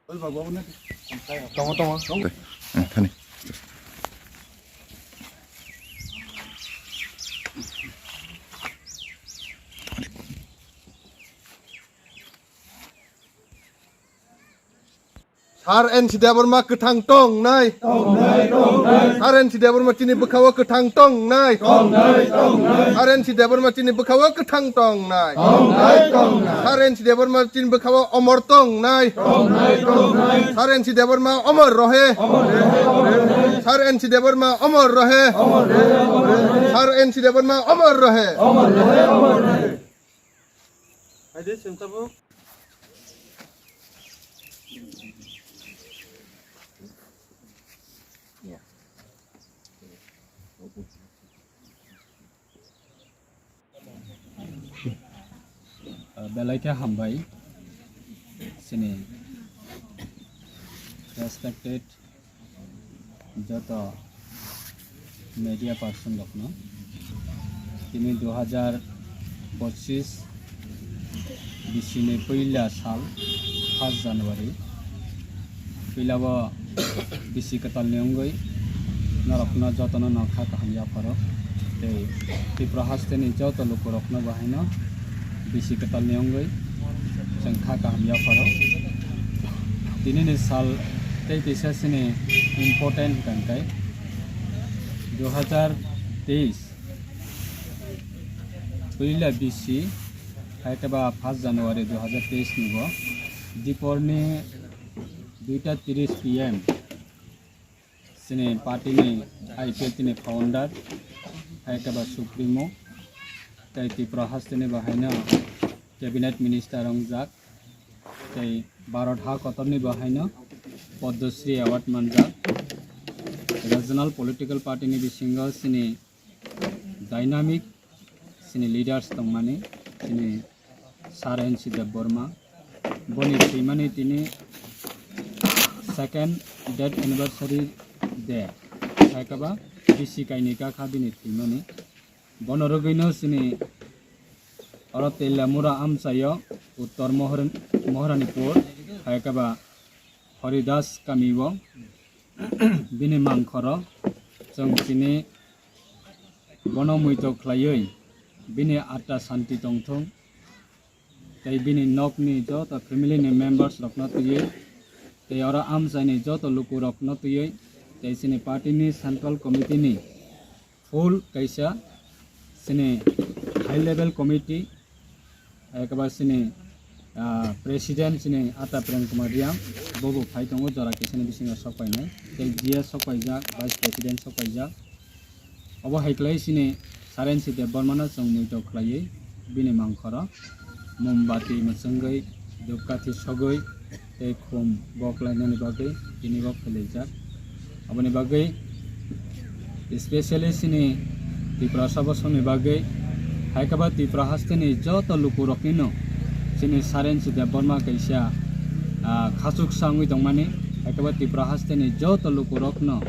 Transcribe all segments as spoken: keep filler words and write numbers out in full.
Tongo, tongo. Thani. Sir N C Debbarma kwthang tongnai. Sir N C Debbarma chini bwkhao kwthang tongnai. Sir N C Debbarma chini bwkhao kwthang tongnai. Sir N C Debbarma chini bwkhao omor tongnai. Sir N C Debbarma omor rohe. Sir N C Debbarma omor rohe. Sir N C Debbarma omor rohe. Belai khe hambai chini respected joto media person rokno. Tini dui hajar pochis bisini puila sal, first January. Puilao bisi kwtalni wngwi norokno jotono no kha kaham yapharo. Tei Tripura hasteni joto lukurokno bo haino bisi kwtalni wngwi chwng kha kaham yapharo. Tinini sal tei kisa sini important hwnkha khe dui hajar teis puila bisi, hai khe ba first January dui hajar teis ni bo diporni duita tiris P M chini party ni I P F T ni founder, hai khe ba Supremo, tei Tripura hasteni bo haino cabinet minister wngjak, tei Bharat ha kotorni bo haino Padma Shri Award manjak. Regional political party ni bisingo chini dynamic chini leaders tongmani, chini Sir N C Debbarma, boni thwimani tini second death anniversary day, hai khe ba bisi kainwi kakha bini thwimani. Bono rwgwino chini oro Telamura amchaio Uttor Mohor-, Moharanipur, hai khe ba Haridas kamio bini mangkhoro chwng chini bono muito khlaiwi bini atma santi tongthung, tei bini nokni joto family ni members rokno twiwi, tei oro amchaini joto lukurokno twiwi, tei chini party ni central committee ni full kaisa chini high level committee, hai khe ba chini, ah, president chini Ata Prem Kumar Reang, bo bo phai tongo jora kisani bisingo sok painai, tei G S sok paijak, vice president sok paijak. Obo hai khlai chini Sir N C Debbarmano chwng muito khlaiwi bini mangkhoro mombati mwchwngwi, dhupkathi sogwi, tei khum bok lainani bagwi tini bo phelaijak. Aboni bagwi specially chini Tiprasa bosongni bagwi, hai khe ba Tripura hasteni joto lukuroknino chini Sir N C Debbarma kaisa, ah, khachuksa wngwi tongmani, hai khe ba Tripura hasteni joto lukurokno,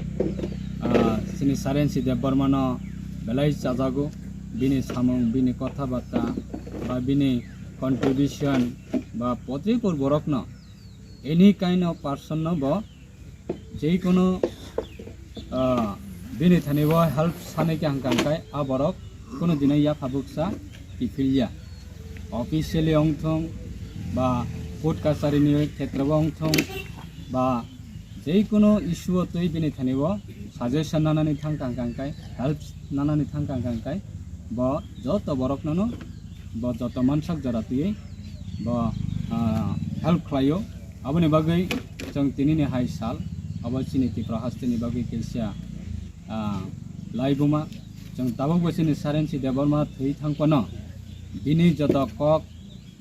ah, chini Sir N C Debbarmano belai chajago, bini samung, bini kotha batta, ba bini contribution, ba potripur borokno, any kind of person no bo jekono, ah, bini thani bo help sanai khe hangkang kai a borok kono dino yapha buksa kiphilya. Officially ongthong ba court kachari ni khetra bo ongthong ba jekono issue o twi bini thani bo suggestion nanani thang kang kang kai, help nanani thang kang kang kai, bo joto borok nono bo joto mansak jora twiwi bo, ah, help khlaio. Aboni bagwi chwng tinini hai sal, abo chini Tripura hasteni bagwi kaisa, ah, laibuma. Chwng tabukbo chini Sir N C Debbarma thwi thangphano bini joto kok,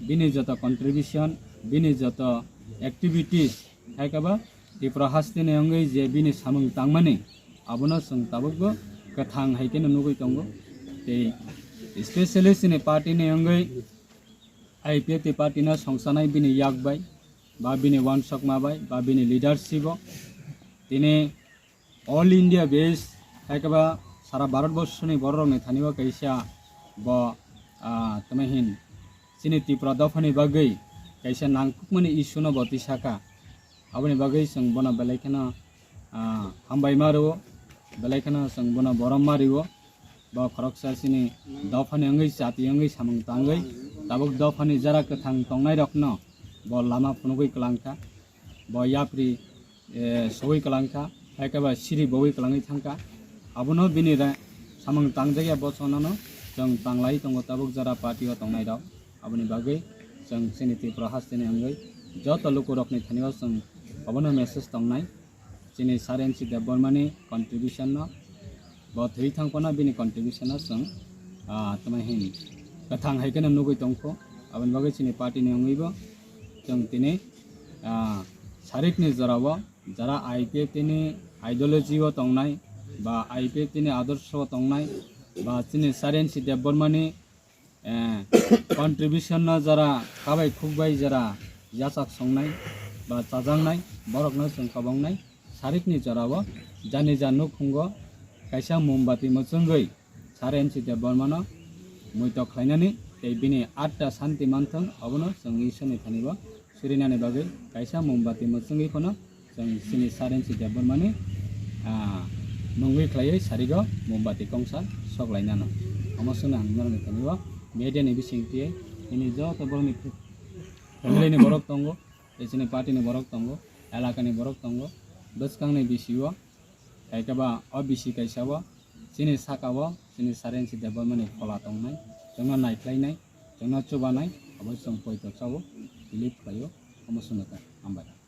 bini joto contribution, bini joto activities, hai khe ba Tripura hasteni wngwi je bini samung tangmani, abono chwng tabukbo kwthang hai kheno nugwi tongo. Tei specially chini party ni wngwi I P F T party no songsanai bini yak bai, ba bini wansokma bai, ba bini leadership o tini all India base, hai khe ba sara Bharat borsoni borok rokni thani o kaisa bo, ah, tamo hin chini Tripura dophani bagwi kaisa nangkukmani issue no bo tisaka. Aboni bagwi chwng bono belai kheno, ah, hambai ma rwo, belai kheno chwng bono borom ma rwo. Bo khoroksa chini dophani wngwi, chati wngwi, samung tangwi, tabuk dophani jara kwthang tongnairokno bo lama phunugwi kwlangkha, bo yapri, eh, sogwi kwlangkha, hai khe ba siri bogwi kwlangwi thangkha. Abono bini re-, samung tangjak ya bo chonano chwng tanglai tongo tabuk jara party o tongnairok. Aboni bagwi chwng chini Tripura hasteni wngwi joto lukurokni thani o chwng obono message tongnai. Chini Sir M C Debbarmani contribution no, bo thwi thang phano bini contribution no chwng, ah, tamo hin kwthang hai kheno nugwi tongkho. Aboni bagwi chini party ni wngwi bo chwng tini, ah, sarikni jorao jara I P F T ni ideology o tongnai ba I P F T ni adorsho o tongnai ba chini Sir M C Debbarmani eh, contribution no jara kabai khukbai jara yachak songnai ba chajaknai borokno chwng kabongnai sarikni jorao jani ja nukhungo kaisa mombati mwchwngwi Sir M C Debbarmano muitok khlainani tei bini atta santi manthwng obono chwng Ishorni thanibo surinani bagwi kaisa mombati mwchwngwi phano chwng chini Sir M C Debbarmani, ah, mungwi khlaiwi sarigo mombati kongsa sok lainano. Omo swngno ang norokni thani o media ni bising twi nini joto borokni family ni borok tongo, tei chini party ni borok tongo, elaka ni borok tongo, bwskang ni bisio, hai khe ba o bisi kaisa o chini saka o chini Sir M C Debbarmani phola tongnai, chwngno naikhlainai, chwngno chubanai, abo chwng poito chao, believe khlaio, omo swngno ta, hambai.